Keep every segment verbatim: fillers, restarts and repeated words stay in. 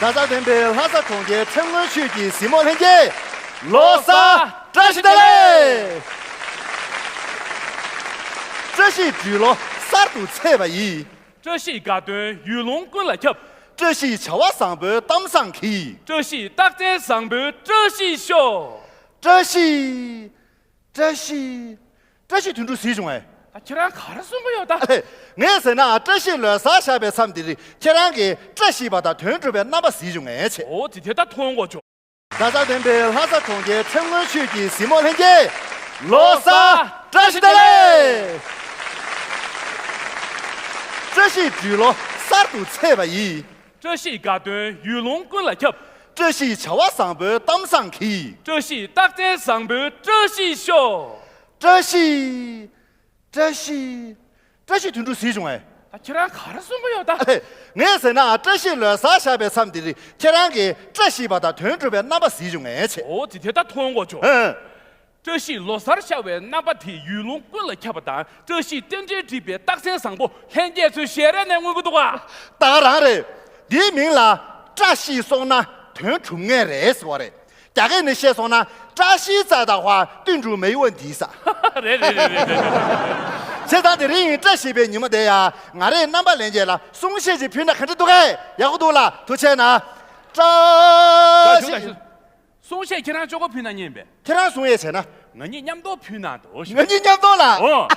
གྲྭ་ས་ལྡན་པའི་ལྷ་ས་གྲོང་ཁྱེར་ཁྲེང་ཀོན་ཆུས་ཀྱི་གཟིགས་མོ་ལྷན་རྒྱས། ལོ་གསར་བཀྲ་ཤིས་བདེ་ལེགས། བཀྲ་ཤིས་སྦྲུལ་ལོ་གསར་དུ་ཚེས་པ་ཡིས། བཀྲ་ཤིས་དགའ་སྟོན་ཡུལ་ལུང་ཀུན་ལ་ཁྱབ། བཀྲ་ཤིས་བྱ་བ་བཟང་པོའི་གཏམ་བཟང་གིས། བཀྲ་ཤིས་རྟགས་མཚན་བཟང་པོའི་བཀྲ་ཤིས་ཤོག། བཀྲ་ཤིས། བཀྲ་ཤིས། བཀྲ་ཤིས་དོན་གྲུབ་གཟིགས་བྱུང་ངས། ད་ཁྱེད་རང་ག་རེ་གསུང་གི་ཡོད་ད། ངས་ཟེར་ན་བཀྲ་ཤིས་ལོ་གསར་བཞག་པའི་མཚམས་འདིར་ཁྱེད་རང་གིས་བཀྲ་ཤིས་པ་དང་དོན་གྲུབ་པའི་རྣམ་པ་གཟིགས་བྱུང་ངས་བྱས། ཨོ་དེ་དེ་ད་མཐོང་གོ་ཆོག། གྲྭ་ས་ལྡན་པའི་ལྷ་ས་གྲོང་ཁྱེར་ཁྲེང་ཀོན་ཆུས་ཀྱི་གཟིགས་མོ་ལྷན་རྒྱས། ལོ་གསར་བཀྲ་ཤིས་བདེ་ལེགས། བཀྲ་ཤིས་སྦྲུལ་ལོ་གསར་དུ་ཚེས་པ་ཡིས། བཀྲ་ཤིས་དགའ་སྟོན་ཡུལ་ལུང་ཀུན་ལ་ཁྱབ། བཀྲ་ཤིས་བྱ་བ་བཟང་པོའི་གཏམ་བཟང་གིས། བཀྲ་ཤིས་རྟགས་མཚན་བཟང་པོའི་བཀྲ་ཤིས་ཤོག། བཀྲ་ཤིས། བཀྲ་ཤིས། བཀྲ་ཤིས་དོན་གྲུབ་གཟིགས་བྱུང་ངས། ད་ཁྱེད་རང་ག་རེ་གསུང་གི་ཡོད་ད། ངས་ཟེར་ན་བཀྲ་ཤིས་ལོ་གསར་བཞག་པའི་མཚམས་འདིར་ཁྱེད་རང་གིས་བཀྲ་ཤིས་པ་དང་དོན་གྲུབ་པའི་རྣམ་པ་གཟིགས་བྱུང་ངས་བྱས། ཨོ་དེ་དེ་ད་མཐོང་གོ་ཆོག། ཨང་། བཀྲ་ཤིས་ལོ་གསར་ཤར་བའི་རྣམ་པ་དེ་ཡུལ་ལུང་ཀུན་ལ་ཁྱབ་པ་དང་། བཀྲ་ཤིས་རྟེན་འབྲེལ་འགྲིག་པའི་རྟགས་མཚན་བཟང་པོ་ལྷན་རྒྱས་ཚོའི་ཞལ་རས་ནས་མངོན་གྱི་འདུག་ག། ད་ག་རང་རེད། འདིའི་མིང་ལ་བཀྲ་ཤིས་སོང་ན་དོན་གྲུབ་ངེས་རེད་ཟེར་བ་རེད། རྒྱ་སྐད་ནས་བཤད་སོང་ན་བཀྲ་ཤིས་ཙ་ད་ཧྭ་ཏུན་གྲུབ་མེ་ཡུ་བ་འདི་ས། རེད་རེད། བྱས་ཙང་དེ་རིང་བཀྲ་ཤིས་པའི་ཉི་མ་དེ་ཡ་ང་རའི་རྣམ་པ་ལྷན་རྒྱས་ལ་གསུང་བཤད་ཅིག་ཕུལ་ན་ག་འདྲ་འདུག་གས། ཡག་པོ་འདུག་ལ་ཐུགས་རྗེ་གནང་། བཀྲ་ཤིས། གསུང་བཤད་ཁྱེད་རང་གཅོག་གོ་ཕུལ་ན་ཉན་པས། ཁྱེད་རང་གསུང་ཡས་བྱས་ན། ང་གཉིས་མཉམ་དུ་ཕུལ་ན་འདོད་ཞུ། ང་གཉིས་མཉམ་དུ་ལ། ཨོ།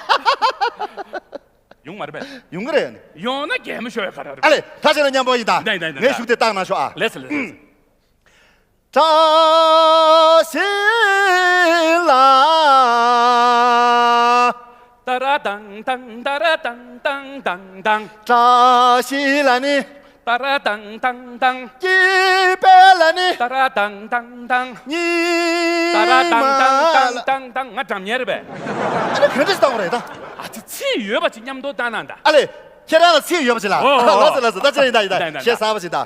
ཡོང་མ་རེད་པས། ཡོང་གི་རེད། ཡོང་ན་གད་མོ་ཤོར་ཡ་ག་རེ་རེད། ཨ་ལས་ད་བྱས་ན་མཉམ་པོ་ཡིན་ད། ཡིན་ད་ཡིན་ད་ཡིན་ད། ངས་གཞུག་དེ་བཏང་ན་ཤོག་ཨ། ལེགས་སོ་ལེགས་སོ། བཀྲ་ཤིས་ལ། ཏ་ར་ཏང་ཏང་ཏ་ར་ཏང་ཏང་ཏང་ཏང་། བཀྲ་ཤིས་ལ་ནི། ཏ་ར་ཏང་ཏང་ཏང་། སྐྱིད་པའི་ལ་ནི། ཏ་ར་ཏང་ཏང་ཏང་། ཉི་མ་ལ། ཏ་ར་ཏང་ཏང་ཏང་ཏང་། ང་འགྲམ་ཉེ་རེད་པས། ཨ་ནི་ག་འདྲ་ཞིག་བཏང་བ་རེད་ད། ཨ་ཙི་ཚིག་ཡོད་པ་ཅིག་མཉམ་དུ་བཏང་ན་ད། ཨ་ལས། ཁྱེད་རང་ལ་ཚིག་ཡོད་པ་ཅིག་ལ། ཨོ་ཨོ་ཨོ། ལགས་སོ་ལགས་སོ། ད་ཅི་ཡིན་ད་ཡིན་ད། ད་ད་ད་ད། ཞེ་ས་པ་ཞིག་ད།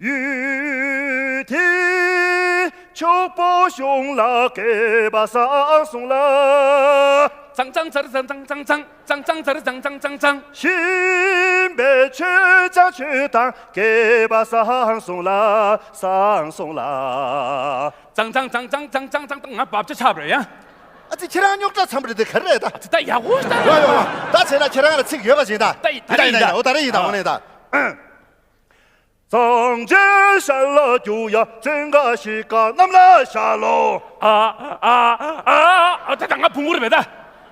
ཡུལ་དེའི་ཕྱུག་པོ་གཞུང་ལ་སྐལ་བ་བཟང་སོང་ལ། ཙང་ཙང་ཙར་ཙང་ཙང་ཙང་ཙང་། ཙང་ཙང་ཙར་ཙང་ཙང་ཙང་ཙང་། ཞིང་པའི་ཆོས་ཀྱང་ཆོས་དང་སྐལ་བ་བཟང་སོང་ལ། བཟང་སོང་ལ། ཙང་ཙང་ཙང་ཙང་ཙང་ཙང་ཙང་། ང་བབ་ཆ་ཆགས་པ་རེད་ཡ། ཨ་ཙི་ཁྱེད་རང་རྙོག་དྲ་ཚང་པ་རེད་དེ་ག་རེ་རེད་ད། ཨ་ཙི་ད་ཡག་པོ་ཞིག་ད། ཡོ་ཡོ་ཡོ། ད་བྱས་ན་ཁྱེད་རང་ལ་ཚིག་ཡོད་པ་ཞིག་ད། ད་ད་རེད་ཡིན་ད། འོ་ད་རེད་ཡིན་ད། འོ་ནས་ད། གཙང་ཆུའི་ཤར་ལ་རྒྱུ་ཡ་བཙན་ཁ་ཤི་ཀ་གནམ་ལ་ཤར་ལོ། ཨ་ཨ་ཨ་ཨ། ད་ད་ང་བུང་བུ་རེད་པས་ད།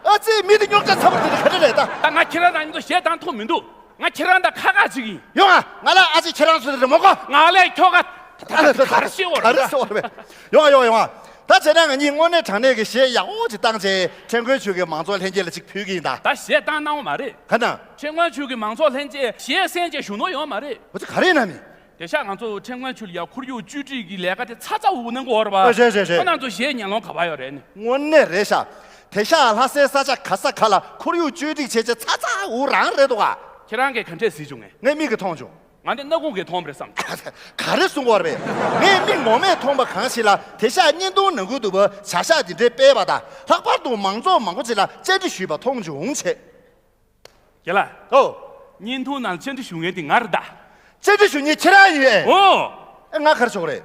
ཨ་ཙི་མི་དེ་རྙོག་དྲ་ཚ་པོ་དེ་ག་རེ་རེད་ད། ད་ང་ཁྱེད་རང་རང་ཉིད་དུ་གཞས་བཏང་ཐུབ་མི་འདུག། ང་ཁྱེད་རང་དང་ཁ་ཁ་ཅིག་ཡིན། ཡོང་ཨ། ང་ལ་ཨ་ཙི་ཁྱེད་རང་ཚོ་རེད་མོ་གོ། ང་ལས་ཁྱོ་ག་ད་ད་ག་རེ་ཤེས་བ་རེད། ག་རེ་ཤེས་བ་རེད། ཡོང་ཨ་ཡོང་ཨ་ཡོང་ཨ། ད་བྱས་ན་ང་གཉིས་དངོས་གནས་དྲང་གནས་ཀྱི་གཞས་ཡག་པོ་ཅིག་བཏང་བྱས་ཁྲེང་ཀོན་ཆུས་ཀྱི་མང་ཚོགས་ལྷན་རྒྱས་ལ་ཅིག་ཕུལ་གྱི་ཡིན་ད། ད་གཞས་བཏང་གནང་བ་མ་རེད། ག་ན། ཁྲེང་ཀོན་ཆུས་ཀྱི་མང་ཚོགས་ལྷན་རྒྱས་གཞས་གསན་བྱས་བཞུགས་གནང་ཡོད་མ་རེད། འོ་ཙི་ག་རེ་ཡིན་ན་མི། དེང་སང་ང་ཚོ་ཁྲེང་ཀོན་ཆུས་ལ་ཡ་ཁོར་ཡུག་བཅོས་སྒྲིག་གི་ལས་ཀ་དེ་ཚ་ཚ་འུར་འུར་གནང་གི་ཡོད་རེད་པ། ཨ་རེད་རེད་རེད། ཁོ་རང་ཚོ་གཞས་ཉན་ལོང་ག་པར་ཡོད་རེད་ནི། དངོས་གནས་རེད་ཤག། དེང་སང་ལྷ་སའི་ས་ཆ་ག་ས་ག་ལ་ཁོར་ཡུག་བཅོས་སྒྲིག་བྱས་བྱས་ཚ་ཚ་འུར་རང་རེད་འདུག་ག། ཁྱེད་རང་གིས་ག་འདྲས་གཟིགས་བྱུང་ངས། ངས་མིག་གིས་མཐོང་བྱུང་། ང་འདི་སྣ་ཁུང་གིས་མཐོང་བ་རེད་བསམ་བྱུང་། ག་རེ་གསུང་གི་ཡོད་རེད་པས། ངས་མིག་ངོ་མས་མཐོང་བ་གང་ཞིག་ལ་དེང་སང་བརྙན་ཐུང་ནང་ཁུལ་དུ་བྱ་གཞག་འདི་འདྲའི་སྤེལ་བ་དང་། ལྷག་པར་དུ་མང་ཚོགས་མང་པོ་ཅིག་ལ་བཅར་འདྲི་ཞུས་པ་མཐོང་བྱུང་བྱས། རྒན་ལགས། ཨོ། བརྙན་ཐུང་ནང་བཅར་འདྲི་ཞུ་མཁན་དེ་ང་རེད་ད། བཅར་འདྲི་ཞུ་མཁན་ཁྱེད་རང་ཡིན་ཨེ། ཨོ། ཨེ་ང་ག་རེ་ཆོག་རེད།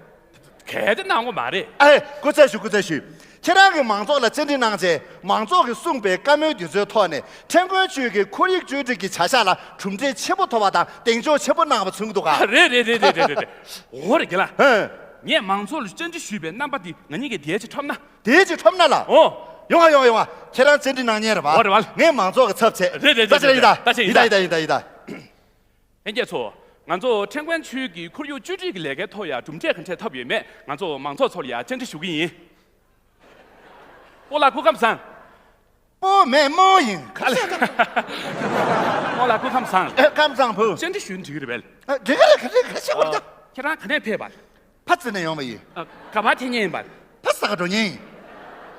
གལ་ཏེ་གནང་དགོས་མ་རེད། ཨེ་སྐུ་རྩེད་ཞུ་སྐུ་རྩེད་ཞུ། ཁྱེད་རང་གིས་མང་ཚོགས་ལ་བཅར་འདྲི་གནང་རྗེས་མང་ཚོགས་ཀྱིས་གསུངས་པའི་བཀའ་མོལ་དེ་ཚོའི་ཐོག་ནས་ཁྲེང་ཀོན་ཆུས་ཀྱི་ཁོར་ཡུག་བཅོས་སྒྲིག་གི་བྱ་གཞག་ལ་གྲུབ་འབྲས་ཆེན་པོ་ཐོབ་པ་དང་གདེང་འཇོག་ཆེན་པོ་གནང་བ་མཚོན་གྱི་འདུག་ག། རེད་རེད། འོ་རེད་རྒན་ལགས། ཧེ། ངས་མང་ཚོགས་ལ་བཅར་འདྲི་ཞུས་པའི་རྣམ་པ་འདི་ང་གཉིས་ཀྱིས་དེའི་ཆེད་ཐོབ་ན། དེའི་ཆེད་ཐོབ་ན་ལ། ཨོ། ཡོང་ཨ་ཡོང་ཨ་ཡོང་ཨ། ཁྱེད་རང་བཅར་འདྲི་གནང་མཁན་རེད་པ། ཨོ་རེད་པ། ངས་མང་ཚོགས་ཀྱི་ཚབ་བྱས། རེད་རེད། ད་ཆ་རེད་ཡིན་ད། ད་ཆ་ཡིན་ད། ཡིན་ད་ཡིན་ད་ཡིན་ད། ལྷན་རྒྱས་ཚོ། ང་ཚོ་ཁྲེང་ཀོན་ཆུས་ཀྱི་ཁོར་ཡུག་བཅོས་སྒྲིག་གི་ལས་ཀའི་ཐོག་ཡ་གྲུབ་འབྲས་ག་འདྲས་ཐོབ་ཡོད་མེད་ང་ཚོ་མང་ཚོགས་ཚོ་ལ་ཡ་བཅར་འདྲི་ཞུ་གི་ཡིན། སྤོ་ལགས་སྐུ་ཁམས་བཟང་། སྤོ་མེད་རྨོ་ཡིན། ཁ་ལས། སྤོ་ལགས་སྐུ་ཁམས་བཟང་། ཨེ་ཁམས་བཟང་བུ། བཅར་འདྲི་ཞུ་ན་འགྲིག་གི་རེད་པས། ཨ་འགྲིག་གི་རེད། ག་འགྲིག་ག་ཞིག་བར་ད། ཁྱེད་རང་ག་ནས་ཕེབས་པ། ཕ་ཙི་ནས་ཡོང་བ་ཡིན། ཨ་ག་པར་ཐེན་མཁན་ཡིན་པ། ཕ་ས་ག་འགྲོ་མཁན་ཡིན།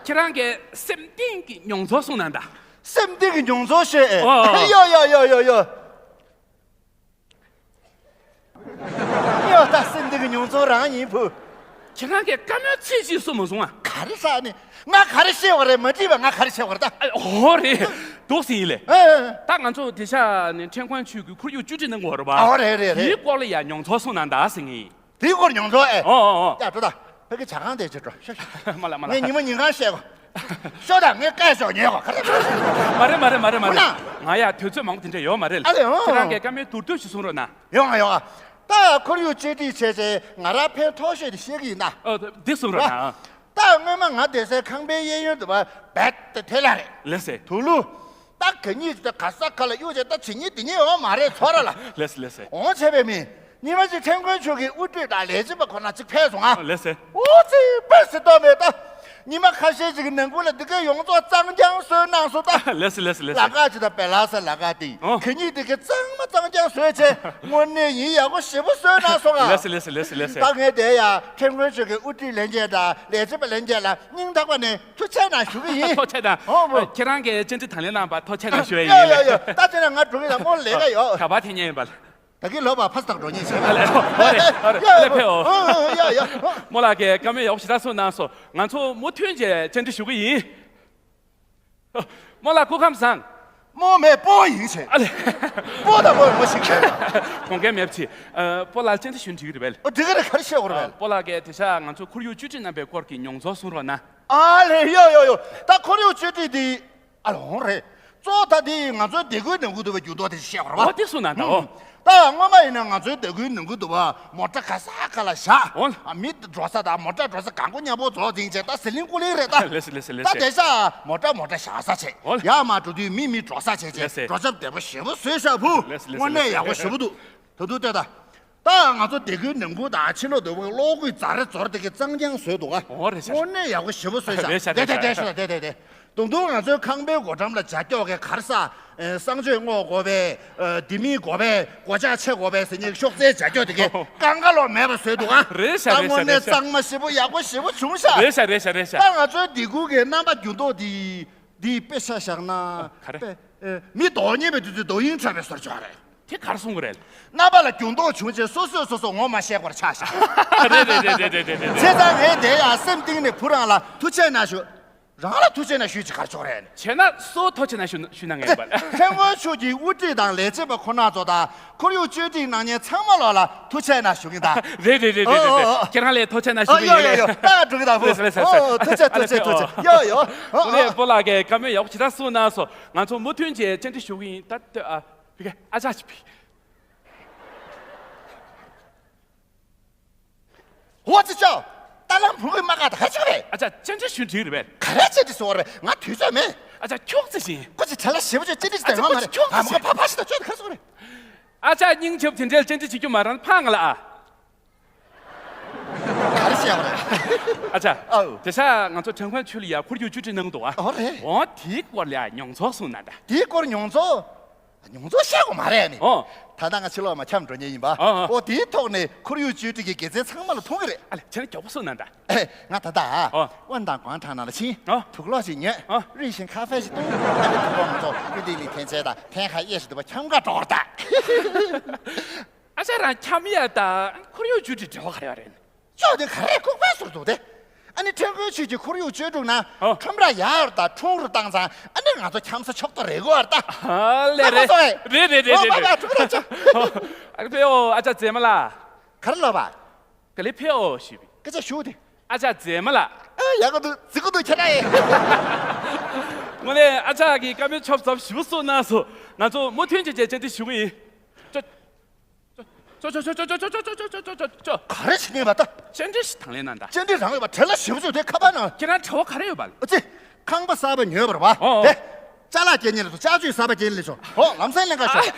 ཁྱེད་རང་གི་སེམས་གཏིང་གི་མྱོང་ཚོར་གསུང་གནང་དང་། སེམས་གཏིང་གི་མྱོང་ཚོར་བཤད་ཨེ། ཨོ། ཡོ་ཡོ་ཡོ་ཡོ་ཡོ། ཡོ་ད་སེམས་གཏིང་གི་མྱོང་ཚོར་རང་ཡིན་བུ། ཁྱེད་རང་གིས་བཀའ་མོལ་ཚིག་གཅིག་གསུང་མ་སོང་ཨ། ག་རེ་ཟེར་ནི། ང་ག་རེ་བཤད་པ་རེད། མ་དྲིས་པ་ང་ག་རེ་བཤད་པ་རེད་ད། ཨ་ཨོ་རེད། འདུག་ཟིན་ཡིན་ལེ། ཨེ། ད་ང་ཚོ་དེ་ཤ་ནས་ཁྲེང་ཀོན་ཆུས་ཀྱི་ཁོར་ཡུག་བཅོས་སྒྲིག་གནང་དགོས་རེད་པ། ཨོ་རེད་རེད་རེད། དེའི་སྐོར་ལ་ཡ་མྱོང་ཚོར་གསུང་གནང་དང་ཟེར་ངེས། དེའི་སྐོར་མྱོང་ཚོར་ཨེ། ཨོ་ཨོ་ཨོ། ཡ་འགྲོ་ད། ཕ་གི་ཇ་ཁང་དེ་ཅིག་འགྲོ་ཤོག་ཤོག་མ་ལ་མ་ལ། ངས་ཉི་མ་ཉིན་གང་བཤད་གོ། ཤོག་ད་ངས་སྐད་ཤོག་ཉན་གོ་ག་རེ། མ་རེད་མ་རེད་མ་རེད་མ་རེད། ང་ཡ་དུས་ཚོད་མང་པོ་དེ་འདྲ་ཡོད་མ་རེད། ཨ་ལེ་ཨོ། ཁྱེད་རང་གིས་བཀའ་མོལ་མདོར་བསྡུས་ཤིག་གསུང་རོགས་གནང་། ཡོང་ང་ཡོང་ང་། ད་ཁོར་ཡུག་བཅོས་སྒྲིག་བྱས་རྗེས་ང་རང་ཕན་ཐོགས་ཤོས་དེ་བཤད་གི་ཡིན་ད། ཨོ་འདི་གསུང་རོགས་གནང་། ད་སྔོན་མ་ང་བསྡད་སའི་ཁང་པའི་གཡས་གཡོན་དུ་བ་རྦད་དེ་དེ་ལ་རེད། ལེ་སེ། དུག་ལུ། ད་ག་ཉིད་དེ་ག་ས་ག་ལ་གཡུག་བྱས་ད་ཇི་སྙེད་དེ་སྙེད་ཡོད་མ་རེད་ཚོར་ར་ལ། ལེ་སེ་ལེ་སེ། འོང་བྱས་པའི་མི། ཉི་མ་གཅིག་ཁྲེང་ཀོན་ཆུས་ཀྱི་དབུ་ཁྲིད་དང་ལས་བྱེད་པ་ཁོ་ན་གཅིག་ཕེབས་སོང་ང་། ལེ་སེ། ཨོ་ཙི་པེ་སི་ཏོ་མེད་ད། ཉི་མ་ཁ་ཤས་ཅིག་གི་ནང་ཁུལ་ལ་འདི་གའི་ཡོངས་རྫོགས་གཙང་རྐྱང་བཟོས་གནང་སོང་ད། ལེ་སེ་ལེ་སེ་ལེ་སེ། ལ་ཀ་ཅི་ད་པེ་ལ་ས་ལ་ཀ་ཏིང་། ཨོ། ག་ཉིད་དེ་གའི་གཙང་མ་གཙང་རྐྱང་བཟོས་བྱས་དངོས་གནས་ཡིན་ཡག་པོ་ཞེ་པོ་བཟོས་གནང་སོང་ང་། ལེ་སེ་ལེ་སེ་ལེ་སེ་ལེ་སེ། ད་ངས་དེ་ཡ་ཁྲེང་ཀོན་ཆུས་ཀྱི་དབུ་ཁྲིད་ལྷན་རྒྱས་དང་ལས་བྱེད་པ་ལྷན་རྒྱས་ལ་སྙིང་ཐག་པ་ནས་ཐུགས་རྗེ་གནང་ཞུ་གི་ཡིན། ཐུགས་རྗེ་གནང་། ཨོ་བོ། ཁྱེད་རང་གིས་བཅར་འདྲི་དང་ལེན་གནང་བར་ཐུགས་རྗེ་གནང་ཞུ་ཡ་ཡོ་ཡོ་ཡོ་ཡིན། ད་དེ་ན་ང་འགྲོ་གི་ཡ་མོ་ལས་ཀ་ཡོད། ག་པར་ཐེ་ཉན་ཡིན་པ། ད་གིན་ལོ་བ་ཕ་སྟག་འགྲོ་ཉེན་བྱས། ཨ་ལེ་ཨོ་རེད་ཨོ་རེད། ཨ་ལེ་ཕེ་ཨོ། ཡ་ཡ། རྨོ་ལགས་ཀྱིས་བཀའ་མོལ་ཡག་པོ་ཞེ་དྲག་གསུངས་གནང་སོང་། ང་ཚོ་མུ་མཐུད་བྱས་བཅར་འདྲི་ཞུ་གི་ཡིན། རྨོ་ལགས་སྐུ་ཁམས་བཟང་། རྨོ་མེད་སྤོ་ཡིན་བྱས། ཨ་ལེ། སྤོ་དང་སྤོ་མོ་ཞིག་བྱས། དགོངས་འགལ་མེད་པ་ཅི། ཨ། སྤོ་ལགས་བཅར་འདྲི་ཞུ་འགྲིག་གི་རེད་པས། ཨོ་འགྲིག་གི་རེད། ག་རེ་བཤད་དགོས་རེད་པས། སྤོ་ལགས་ཀྱིས་དེ་ཤ་ང་ཚོ་ཁོར་ཡུག་བཅོས་སྒྲིག་གནང་པའི་སྐོར་གྱི་མྱོང་ཚོར་གསུང་རོགས་གནང་། ཨ་ལེ་ཡོ་ཡོ་ཡོ། ད་ཁོར་ཡུག་བཅོས་སྒྲིག་འདི། ཨ་ལོང་རེད། གཙོ་བོ་ད་དེ་ང་ཚོའི་སྡེ་ཁུལ་ནང་ཁུལ་དུ་བའི་འགྱུར་ལྡོག་དེ་བཤད་པ་རེད་པ། ཨོ་དེ་གསུངས་གནང་དང་། ཨོ། ད་སྔོན་མ་ཡིན་ན་ང་ཚོའི་སྡེ་ཁུལ་ནང་ཁུལ་དུ་བ་མོ་ཊ་ག་ས་ག་ལ་བཞག་ཨོ། ཨ་མི་འགྲོ་ས་དང་མོ་ཊ་འགྲོ་ས་གང་པོ་མཉམ་པོ་རྫོགས་ཟིན་བྱས་ད་ཟི་ལིང་ཀུ་ལིང་རེད་ད། ལེ་སི་ལེ་སི་ལེ་ད་སི། དེ་ཤ་མོ་ཊ་མོ་ཊ་བཞག་ས་བྱས། ཨོ། ཡར་མར་འགྲོ་དུས་མི་མི་འགྲོ་ས་བྱས་ལེ་བྱས་སི། འགྲོ་ཆམ་བདེ་པོ་ཞེ་པོ་བཟོས་བཞག་བུ། ལེ་སི་ལེ་སི་དངོས་གནས་ལེ་སི། ཡག་པོ་ཞེ་པོ་འདུག་ད་དུང་ལྟོས་དང་། ད་ང་ཚོ་སྡེ་ཁུལ་ནང་ཁུལ་དང་ཕྱི་ལོགས་དུ་བ་གློག་སྐུད་རྫ་རེ་རྫོར་དེ་གི་གཙང་རྐྱང་བཟོས་འདུག་ཨ། འོ་རེད་ཤག་དངོས་གནས་ཡག་པོ་ཞེ་པོ་བཟོས་ཤག་རེད་ཤག་དེ་རེད་དེ་ཤག་དེ་ཤག་དེ་དེ་དེ། དུང་དུང་ང་ཚོའི་ཁང་པའི་སྒོ་འགྲམ་ལ་ཇ་སྐྱོག་གི་གར་ས། ཨེ། གསང་སྤྱོད་སྔོག་དགོས་པས། ཨེ། ལྡེ་མིག་དགོས་པས། སྒོ་ལྕགས་ཕྱེ་དགོས་པས་ཟེར་ཉེ་ཤོག་རྩེའི་ཇ་སྐྱོག་དེ་གས་ཀང་ཀ་ལོག་མེད་པ་བཟོས་འདུག་ཨ། རེད་ཤག་ད་རེད་དངོས་ཤག་གནས་རེད་ཤག་གཙང་མ་ཞེ་པོ་ཡག་པོ་ཞེ་པོ་བྱུང་ཤག་རེད་ཤག་རེད་ཤག་རེད་ཤག་ད་ང་ཚོའི་སྡེ་ཁུལ་གྱི་རྣམ་པ་འགྱུར་ལྡོག་འདི་འདི་དཔེ་ཆ་བཞག་ན། ག་རེ། དཔེ། ཨེ། མི་རྡོག་ཉེས་པའི་དུས་ཚོད་རྡོ་དབྱིངས་འཁྲབ་པའི་བཟོ་ལྕོག་རེད། དེ་གར་སོང་གི་རེད། རྣམ་པ་ལ་འགྱུར་ལྡོག་བྱུང་རྗེས་སོ་སོས་སོ་སོ་ངོ་མ་ཤེས་པར་ཆགས་ཤག་རེད་རེད། བྱས་ཙང་ངས་དེ་ཡང་སེམས་གཏིང་ནས་བུ་རང་ལ་ཐུགས་རྗེ་གནང་ཞུ། རང་ལ་ཐུགས་རྗེ་གནང་ཞུས་ཅི་གར་ཆོག་རེད། བྱས་ན་སོ་ཐུགས་རྗེ་གནང་ཞུ་ཞུས་ན་ངེས་པར། ཁྲེང་ཀོན་ཆུས་ཀྱི་དབུ་ཁྲིད་དང་ལས་བྱེད་པ་ཁོ་ན་ཚོ་དང་ཁོར་ཡུག་བཅོས་སྒྲིག་གནང་མཁན་ཚང་མ་ལོག་ལ་ཐུགས་རྗེ་གནང་ཞུ་གི་ད། རེད་རེད་རེད་རེད་རེད། ཨོ་ཨོ་ཨོ། ཁྱེད་རང་ལས་ཐུགས་རྗེ་གནང་ཞུ་ཨོ་གི་ཡོད་ཡོད་ཡོད་ཡོད། ད་འགྲོ་གི་ད་བུ། ལགས་སོ་ལགས་སོ་ལགས་སོ། ཨོ་ཨོ་ཐུགས་རྗེ་ཐུགས་རྗེ་ཐུགས་རྗེ་ཡོད་ཡོད། ཨོ་ཨོ། སྤོ་ལགས་ཀྱིས་བཀའ་མོལ་ཡག་པོ་ཅི་ད་གསུངས་གནང་སོང་། ང་ཚོ་མུ་མཐུད་བྱས་བཅར་འདྲི་ཞུ་གི་ཡིན་ད་ལྟོས་ཨ། ཕི་གེ་ཨ་ཅག་ཅིག་ཕི། ཧོ་ཙི་ཅོ། ད་ལམ་བུ་གི་མ་ག་ད་ག་ཅིག་རེད། ཨ་ཅག་བཅར་འདྲི་ཞུ་འགྲིག་རེད་པས། ག་རེ་བཅར་འདྲི་ཟེར་བ་རེད། ང་དུས་ཚོད་མེད། ཨ་ཅག་ཁྱོག་ཙི་ཞིག་ཁོ་ཅིག་བྲེལ་བ་ཞེ་པོ་ཅིག་བཅར་འདྲི་ཞིག་དང་ང་མ་རེད། ཁྱོག་ཙི་ཨ་མ་ཞིག་ཕ་ཕ་ཞིག་ད་ཅོ་ད་ག་རེ་ཟེར་བ་རེད། ཨ་ཅག་སྙིང་རྗེ་པོ་དེ་འདྲའི་བཅར་འདྲི་བྱེད་རྒྱུ་མ་རང་ཕ་ང་ལ་ཨ། ག་རེ་བཤད་པ་རེད། ཨ་ཅག་ཨོ། དེ་ཤ་ང་ཚོ་ཁྲེང་ཀོན་ཆུས་ལ་ཡ་ཁོར་ཡུག་བཅོས་སྒྲིག་གནང་འདུག་ཨ། ཨོ་རེད། འོ་དེའི་སྐོར་ལ་ཡ་མྱོང་ཚོར་གསུངས་གནང་ད། དེའི་སྐོར་མྱོང་ཚོར། མྱོང་ཚོར་བཤད་དགོས་མ་རེད་ཨ་ནི། ཨོ། ད་ལྟ་ང་ཕྱི་ལོགས་མ་འཁྱམས་འགྲོ་མཁན་ཡིན་པ། ཨོ་ཨོ། ཨོ་དེའི་ཐོག་ནས་ཁོར་ཡུག་བཅོས་སྒྲིག་གི་དགེ་མཚན་ཚང་མ་ལ་མཐོང་གི་རེད། ཨ་ལེ་ཁྱེད་རང་མགྱོགས་པོ་གསུངས་གནང་ད། ཨེ། ང་ད་ལྟ་ཨ། ཨོ། ཝན་དང་ཀོང་ཁྲང་ནང་ལ་ཕྱིན། ཨོ། དུག་ལོག་ཞིག་ཉོས། ཨོ། རིན་བཞིན་ཁ་ཧྥེ་ཞིག་བཏུང་། ཨ་ནི་དུག་ལོག་མ་ཚོ་ཀུན་ཏིག་ལི་ཐན་ཆེ་དང་ཐན་ཁ་ཡེ་ཞིག་འདུག་པ་འཁྱམ་ག་འགྲོ་བར་ད། ཨ་ཅག་རང་འཁྱམ་ཡ་དང་ཁོར་ཡུག་བཅོས་སྒྲིག་འབྲེལ་བ་ག་རེ་ཡོད་རེད། ཅོག་དེ་ག་རེ་ལྐུགས་པ་ཟུར་འདུག་དེ། ཨ་ནི་ཁྲེང་ཀོན་ཆུས་ཀྱི་ཁོར་ཡུག་བཅོས་སྒྲིག་ནང་ཨོ། ཁྲོམ་ར་ཡར་དང་ཁྲུང་རུ་བཏང་ཙང་ཨ་ནི་ང་ཚོ་འཁྱམ་ས་ཆོག་ཏོ་རེད་གོ་ཨར་ད། ཨ་ལེ་རེད། རེད་རེད་རེད་རེད། ཨོ་ཨ་ཕེ་ཨོ་ཨ་ཅག་མཛེས་མ་ལགས། ག་རེ་ལབ་པ། ག་ལེ་ཕེ་ཨོ་ཞུས་པས། སྐད་ཆ་ཞུ་དེ། ཨ་ཅག་མཛེས་མ་ལགས། ཨ་ཡག་ག་འདུག་རྫིག་ག་འདུག་ཁྱེད་རང་ཡིན། དངོས་གནས་ཨ་ཅག་གིས་བཀའ་མོལ་ཆོབ་ཚབ་ཞིབ་པོ་གསུངས་གནང་སོང་། ང་ཚོ་མུ་མཐུད་བྱས་བྱས་བཅར་འདྲི་ཞུ་གི་ཡིན། ཅོ། ཅོ་ཅོ། ག་རེ་བྱེད་ངེས་པ་ད། བཅར་འདྲི་ཞིག་དང་ལེན་གནང་ད། བཅར་འདྲི་རང་ཡོད་པ་བྲེལ་བ་ཞེ་པོ་བྱུང་དེ་ཁ་པར་ནང་། ཁྱེད་རང་བྲེལ་བ་ག་རེ་ཡོད་པ། ཨ་ཙི། ཁང་པ་གསར་པ་ཉོས་པ་རེད་བ། ཨོ། དེ། ཅ་ལག་སྐྱེལ་ཉེ་ལ་ཚོ་ཅག་ཅུས་གསར་པ་སྐྱེལ་ལེ་ཆོ། ཧོ་ལམ་སེང་ལེན་ག་ཤོག་ཨ།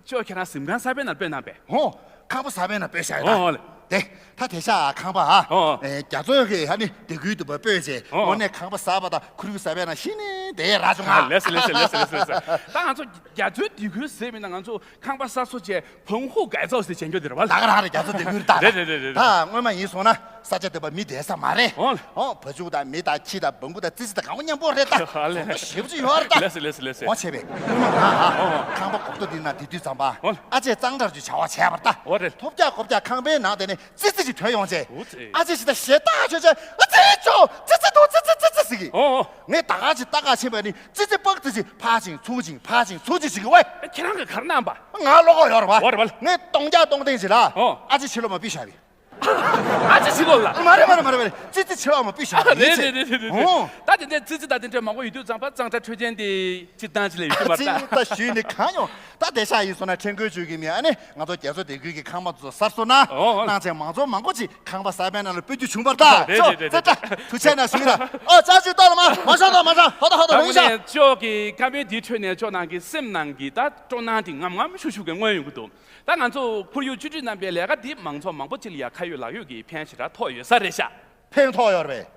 ཅོ་ཁྱེད་རང་གཟིམ་ཁང་གསར་པའི་ནང་སྤོས་གནང་པས། ཧོ། ཁང་པ་གསར་པའི་ནང་སྤོས་བཞག་ཡོད་ད། ཨོ། དེ། ད་དེ་ཤ་ཁང་པ་ཨ། ཨོ། ཨེ་རྒྱ་མཚོ་གི་ཧ་ནི་སྡེ་ཁུལ་དུ་བ་སྤོས་རྗེས་ཨོ། དངོས་གནས་ཁང་པ་གསར་པ་དང་ཁོར་ཡུག་གསར་པའི་ནང་ཤི་ནི་དེ་ར་བྱུང་ཨ། ལེ་སི་ལེ་སི་ལེ་སི་ལེ་སི། ད་ང་ཚོ་རྒྱ་མཚོའི་སྡེ་ཁུལ་ཟེར་མིན་ན་ང་ཚོ་ཁང་པ་གསར་བཟོ་བྱས། བང་ཧུ་གའི་ཙའོ་ཟེར་བྱེད་རྒྱུ་དེ་རེད་བ། ད་ག་རང་རེད་རྒྱ་མཚོ་སྡེ་ཁུལ་ད། རེད་རེད་རེད་རེད། ད་སྔོན་མ་ཡིན་སོང་ན་ས་ཆ་དེ་བ་མི་བསྡད་ས་མ་རེད། ཨོ། ཨོ་བ་ཕྱུགས་དང་མི་དང་ཁྱི་དང་བང་གུ་དང་ཙི་ཙི་དང་གང་བ་མཉམ་པོ་རེད་ད། ཨ་ལེ། བཟང་པོ་ཞེ་པོ་ཅིག་ཡོད་རེད་ད། ལེ་སི་ལེ་སི་ལེ་སི། ཨོ་བྱས་པས་སྔོན་མ་ང་ཨ། ཨོ། ཁང་པ་གོག་ཏོ་འདི་ན་དེ་དུས་ཙམ་པ། ཨོ། ཨ་ཅེ་གཙང་སྦྲ་ཅིག་བྱ་བ་བྱས་པ་ད། ཨོ་རེད། ཐོབ་རྒྱག་ཁོབ་རྒྱག་ཁང་པའི་ནང་དེ་ནས་ཙི་ཙི་ཅིག་ཐོན་ཡོང་རྗེས། ཨོ་ཙི། ཨ་ཅེ་ཞིག་ད་ཞེ་ད་ཆོས་ཆོས་ཨ་ཙི་ཅོ་ཙི་ཙི་འདུག་ཙི་ཙི་ཙི་ཙི། ཟིག་གིས། ཨོ་ཨོ། ངས་ད་ག་ཅིག་ད་ག་ཕྱིན་པ་ནི་ཙི་ཙི་པག་ཙི་ཙི་ཕར་ཕྱིན་ཚུར་ཕྱིན་ཕར་ཕྱིན་ཚུར་ཕྱིན་ཟིག་གི་ཝེ། ཁྱེད་རང་གིས་ག་རེ་གནང་པ། ང་བློ་ཁོག་ཡོད་རེད་པ། ཨོ་རེད་པ། ངས་སྟོང་རྒྱག་སྟོང་ཐེངས་ཟིག་ལ། ཨོ། ཨ་ཅེ་ཕྱི་ལོགས་མ་ཕུད་བཞག་པས། ཨ་ཅེ་ཕྱི་ལོགས་ལ། མ་རེད་མ་རེད་མ་རེད་མ་རེད། ཙི་ཙི་ཕྱི་ལོགས་མ་ཕུད་བཞག་པས། རེད་རེད་རེད་རེད། ཨོ། ད་དེ་འདྲའི་ཙི་ཙི་ད་དེ་འདྲའི་མང་པོ་ཡོད་དུས་ཙང་པ་གཙང་སྦྲ་འཕྲོད་བསྟེན་དེ་ཅི་ལྟ་ཅི་ལ་ཡོད་ཀྱི་མ་རེད་ད། ཙི་ཙི་ད་ཞུས་ནི་གང་ཡོང་། ད་དེ་ཤག་ཡིན་སོང་ན་ཁྲེང་ཀོན་ཆུས་ཀྱི་མི་ཨ་ནི་ང་ཚོ་རྒྱ་མཚོ་སྡེ་ཁུལ་གྱི་ཁང་པ་ཚོ་གསར་བཟོ་གནང་། ཨོ། གནང་བྱས་མང་ཚོགས་མང་པོ་ཅིག་ཁང་པ་གསར་པའི་ནང་ལ་སྤོ་རྒྱུ་བྱུང་བར་ཐག་རེད་ཅོ་རེད་རེད་ཙེ་ཏྲ་རེད། ཐུགས་ཆེ་གནང་ཞུ་གི་ར། ཨོ་ཅག་ཅུ་ལྟ་ལ་མ་མ་ཤོག་ད་མ་ཤོག་ཧོ་ད་ཧོ་ད་ད་རུང་ཤ། དངོས་གནས་ཅོག་གི་བཀའ་མོལ་འདི་འཕྲོས་ནས་ཅོག་ནང་གི་སེམས་ནང་གི་ད་སྤྲོ་སྣང་དེ་ངམ་ངམ་ཤུག་ཤུག་གི་མངོན་ཡོང་གི་འདུག་ད་ང་ཚོ་ཁོར་ཡུག་བཅོས་སྒྲིག་རྣམ་པའི་ལས་ཀ་འདི་མང་ཚོགས་མང་པོ་ཅིག་ལ་ཡ་ཁ་ཡོད་ལག་ཡོད་ཀྱི་ཕན་ཞེ་དྲག་ཐོགས་ཡོད་ས་རེད་ཤག་ཕན་ཐོགས་ཡོད་རེད་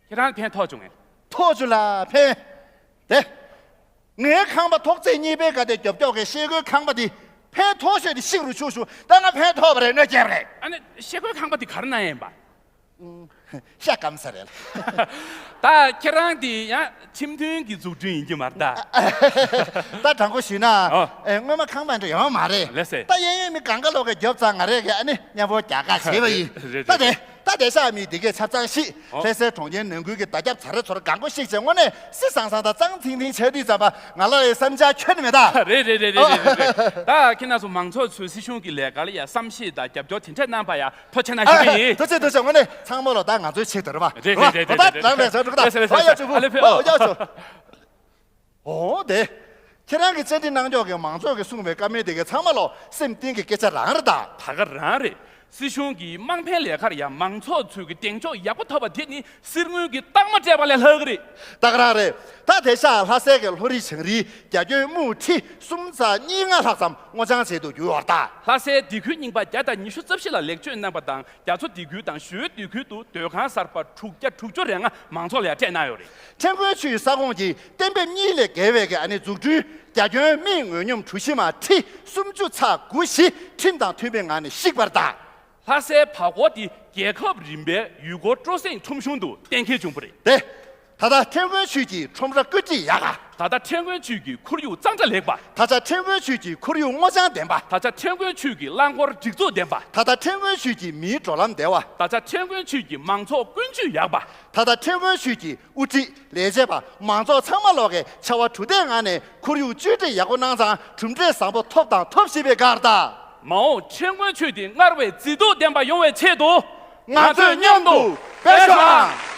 པས། ཁྱེད་རང་ཕན་ཐོགས་བྱུང་ངས། ཐོགས་བྱུང་ལ་ཕན། དེ། ངའི་ཁང་པ་ཐོག་བརྩེགས་གཉིས་པའི་སྒང་དེ་རྒྱབ་ཀྱོག་གི་ཤེལ་སྒོའི་ཁང་པ་དེ་ཕན་ཐོགས་ཤོས་དེ་ཤིག་རུ་ཆུག་ཞུ། ད་ང་ཕན་ཐོགས་པ་རེད་གནོད་སྐྱེལ་བ་རེད། ཨ་ནི་ཤེལ་སྒོའི་ཁང་པ་དེ་ག་རེ་གནང་ཡིན་པ། ཤ་སྐམ་ས་རེད། ད་ཁྱེད་རང་དེ་ཡང་ཁྲིམས་མཐུན་གྱི་འཛུགས་སྐྲུན་ཡིན་གྱི་མ་རེད་ད། ད་དྲང་པོ་ཞུས་ན། ཨོ། ཨེ་སྔོན་མ་ཁང་པ་འདྲ་ཡོད་མ་རེད། ལགས་སེ། ད་གཡས་གཡོན་མི་གང་ག་ལོག་གི་རྒྱོབ་ཙང་ང་རེ་གི་ཨ་ནི་མཉམ་པོ་རྒྱག་ག་བྱས་པ་ཡིན། རེད་ད་རེད་དེ། རེད། ད་དེ་ཤག་མི་དེ་གས་ཆ་ཚང་ཞིག་ཨོ། ལྷ་སའི་གྲོང་ཁྱེར་ནང་ཁུལ་གྱི་བརྡ་ཁྱབ་ཚ་རེ་ཚོར་གང་གོ་ཤིག་བྱས་དངོས་གནས་སི་སང་སང་དང་གཙང་ཐིང་ཐིང་བྱས་དུས་ཙམ་པ་ང་ལ་ཡི་བསམ་འཆར་ཁྱོན་ནས་མེད་ད། རེད་རེད་རེད་རེད་རེད་རེད། ད་ཁྱེད་རྣམ་ཚོ་མང་ཚོགས་ཚོས་སྲིད་གཞུང་གི་ལས་ཀ་ལ་ཡ་བསམ་ཤེས་དང་རྒྱབ་སྐྱོར་དེ་འདྲ་གནང་པ་ཡ་ཐུགས་རྗེ་གནང་ཞུ་གི་ཡིན། ཐུགས་རྗེ་ཐུགས་རྗེ། དངོས་གནས་ཚང་མ་ལོ་ད་ང་ཚོའི་ཆེད་དུ་རེད་པ། རེད་རེད་རེད་རེད་རེད། ད་ལམ་ལས་བཟོ་འགྲོ་གི་ད། ལགས་སེ་ལགས་སེ། ཨ་ལེ་ཕེ་ཨོ། ཨོ་ཡ་ཆོ། འོ་དེ། ཁྱེད་རང་གི་བཅར་འདྲི་གནང་ཕྱོགས་ཀྱི་མང་ཚོགས་ཀྱིས་གསུངས་པའི་བཀའ་མོལ་དེ་གའི་ཚང་མ་ལོ་སེམས་གཏིང་གི་སྐད་ཆ་རང་རེད་ད། ད་ག་རང་རེད། སྲིད་གཞུང་གི་དམངས་ཕན་ལས་ཀར་ཡང་མང་ཚོགས་ཚོས་ཀྱི་གདེང་འཇོག་ཡག་པོ་ཐོབ་པ་དེ་ནི་གསེར་དངུལ་གྱི་རྟགས་མ་སྤྲད་པ་ལས་ལྷག་གི་རེད། ད་ག་རང་རེད། ད་དེ་ཤག་ལྷ་སའི་གི་ལྷོ་རི་བྱང་རིའི་རྒྱ་ཁྱོན་སྨུག་ཁྲི་སུམ་རྩ་གཉིས་ལྔ་ལྷག་ཙམ་སྔོ་ལྗང་བྱེད་དུ་གྱུར་བ་རེད་ད། ལྷ་སའི་སྡེ་ཁུལ་རྙིང་པ་བརྒྱ་དང་ཉི་ཤུ་རྩ་བཞི་ལ་ལེགས་བཅོས་གནང་པ་དང་རྒྱ་མཚོ་སྡེ་ཁུལ་དང་ཞོལ་སྡེ་ཁུལ་དུ་སྡོད་ཁང་གསར་པ་དྲུག་བརྒྱ་དྲུག་ཅུ་རེ་ལྔ་མང་ཚོགས་ལ་ཡ་སྤྲད་གནང་ཡོད་རེད། ཁྲེང་ཀོན་ཆུས་ས་ཁོངས་ཀྱི་གཏན་འབེབས་གཉིས་ལས་བརྒལ་བའི་གི་ཨ་ནི་འཛུགས་སྐྲུན་རྒྱ་ཁྱོན་མི་ངོས་སྙོམས་གྲུ་བཞི་མ་ཁྲི་སུམ་ཅུ་ཚེག་དགུ་བཞི་ཁྲིམས་དང་མཐུན་པའི་ངང་ནས་བཤིག་པར་གདའ། ལྷ་སའི་བར་སྐོར་དེ་རྒྱལ་ཁབ་རིམ་པའི་ཡུལ་སྐོར་སྤྲོ་གསེང་ཁྲོམ་གཞུང་དུ་གཏན་འཁེལ་བྱུང་བ་རེད། དེ། ད་ལྟ་ཁྲེང་ཀོན་ཆུས་ཀྱི་ཁྲོམ་ར་བཀོད་སྒྲིག་ཡག་ག་ད་ལྟ་ཁྲེང་ཀོན་ཆུས་ཀྱི་ཁོར་ཡུག་གཙང་སྦྲ་ལེགས་པ། ད་ཆ་ཁྲེང་ཀོན་ཆུས་ཀྱི་ཁོར་ཡུག་སྔོ་ལྗང་ལྡན་པ། ད་ཆ་ཁྲེང་ཀོན་ཆུས་ཀྱི་རླངས་འཁོར་སྒྲིག་འཛུགས་ལྡན་པ། ད་ལྟ་ཁྲེང་ཀོན་ཆུས་ཀྱི་མིའི་འགྲོ་ལམ་བདེ་བ། ད་ཆ་ཁྲེང་ཀོན་ཆུས་ཀྱི་མང་ཚོགས་ཀུན་སྤྱོད་ཡག་པ། ད་ལྟ་ཁྲེང་ཀོན་ཆུས་ཀྱི་དབུ་ཁྲིད་ལས་བྱེད་པ་མང་ཚོགས་ཚང་མ་ལོག་གི་ཕྱར་བ་གྲུ་འདེགས་ངང་ནས་ཁོར་ཡུག་བཅོས་སྒྲིག་ཡག་པོ་གནང་ཙང་གྲུབ་འབྲས་བཟང་པོ་ཐོབ་དང་ཐོབ་བཞིན་པའི་སྒང་རེད་ད། མ་འོངས་ཁྲེང་ཀོན་ཆུས་དེ་སྔར་བས་མཛེས་སྡུག་ལྡན་པ་ཡོང་བའི་ཆེད་དུ། ང་ཚོས་མཉམ་དུ་འབད་ཤོག་ཨང་།